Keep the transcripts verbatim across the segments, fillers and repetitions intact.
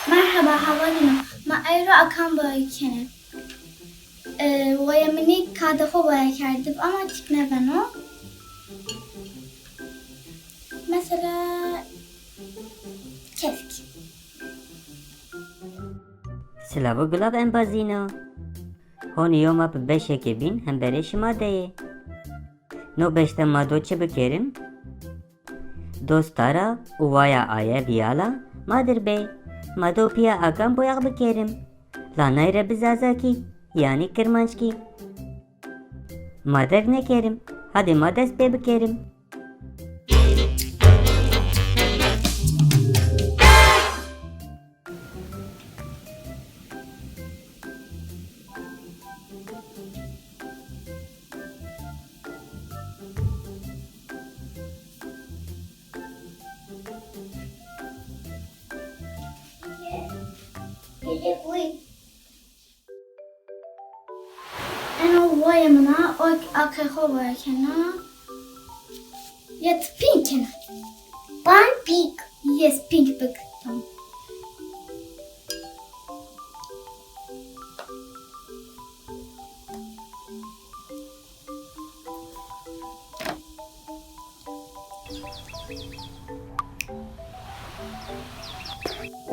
Merheba hevalîno, ma eyro akan boya kenê. E, waya minî kadê xo boya kerdib ama çik nêbeno. Mesela kesk. Silavo gulav embazîno. Honî yo ma bi beşêkê bîn hemberê şima de yê. No beş de ma do çi bikerim? Do stara û waya aye vîyala ma dir bê. Ma do pîya akan boyax bikerim. La nayre bi zazakî, yanî kirmanckî. Ma derg nêkerim. Hadê ma dest pê bikerim. Eno waya min a, o ake xo waya kena. Ya ti pink kena. Ban pink. Yes, pink bik. Tamam.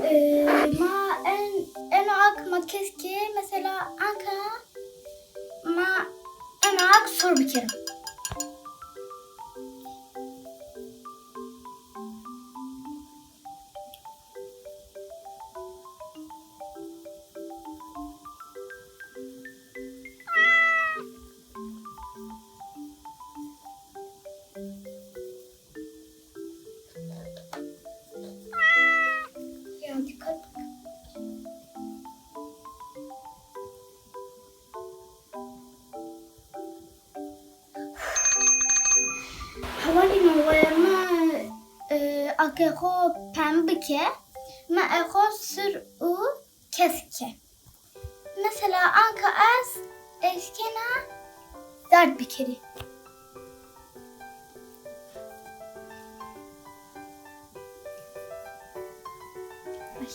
Ee, ma en, eno ak ma keske, mesela anka ma eno ak sor bikerim. Ya dikkat. Hevalîno, waya mi, e, ake xo pembe ke, mi e xo sur û kesk ke. Mesela anka ez eşkena zerd bikerî. Ay.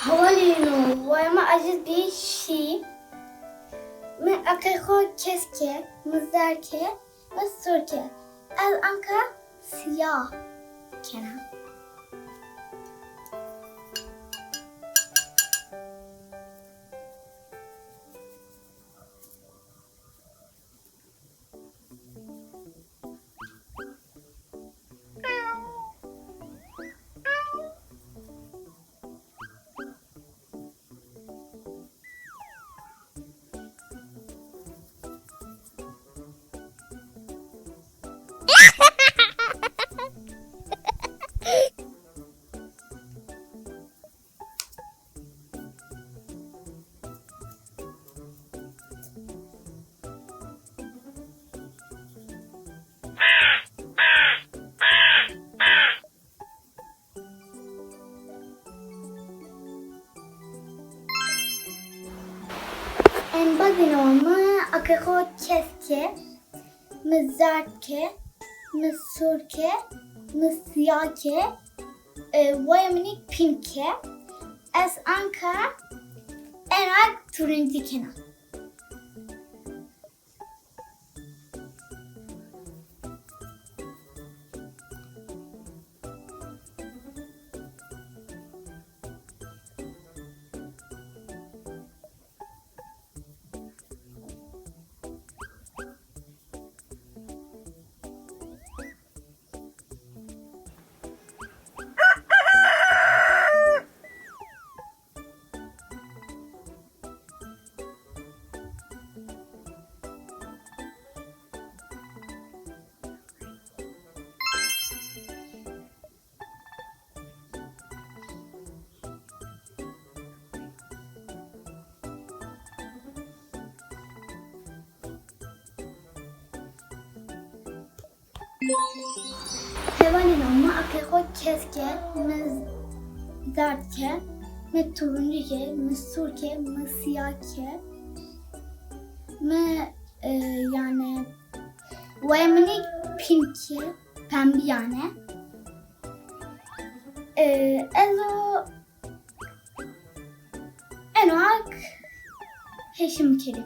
Hevalîno, waya mi aciz bî şî. Mi aqê xo keske, mi zerke, mi surke. Ez anka sîya kena. Embazîno, mi aqê xo keske, mi zerd ke, mi sur ke, mi sîya ke, e, waya minî pînk ke. Ez anka ena turincî kena. Hevalêno, mi aqê xo kesk ke, mi zerd ke, mi turuncu ke, mi sûr ke, mi sîya ke, mi, e, yanî, waya mi nê pînk ke, pembî yanî. E, ez o Eno ak heşim kerî.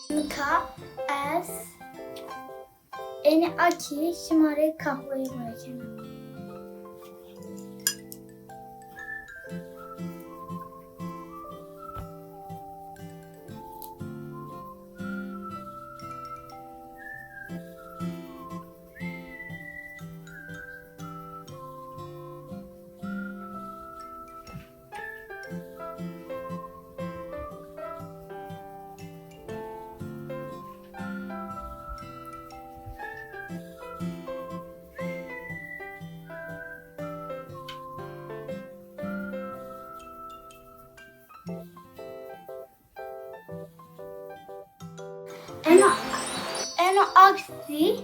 Nika ez ênî akî şima rê qehweyî vajîna. Eno, eno aks zî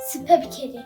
sipe bikerî.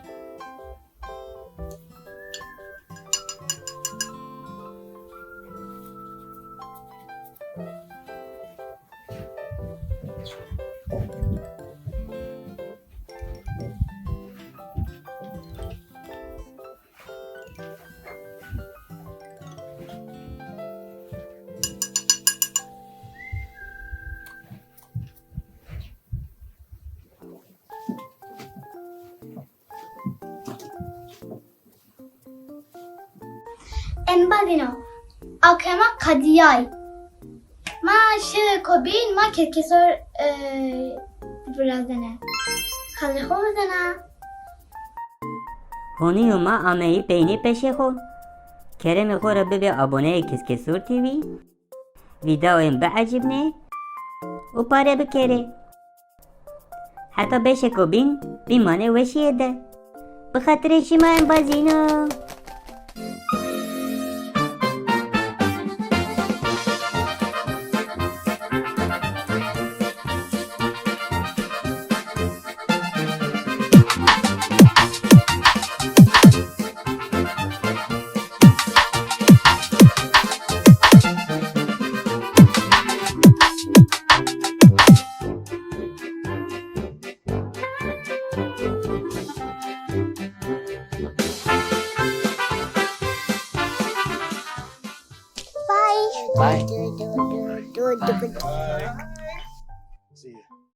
Embazîno, aqê ma qedîyay. Ma şewêko bîn ma keskesor, e, virazene. Xelê xo bizena. Honîyo ma ameyî peynî peşê xo. Keremê xo ra bibê aboneyê Keskesor T V. Vîdeoyên biecibnê û pare bikerê. Heta beşêko bîn bîmanê weşîye de. Bi xatirê şima embazîno. Bye. Bye. Bye.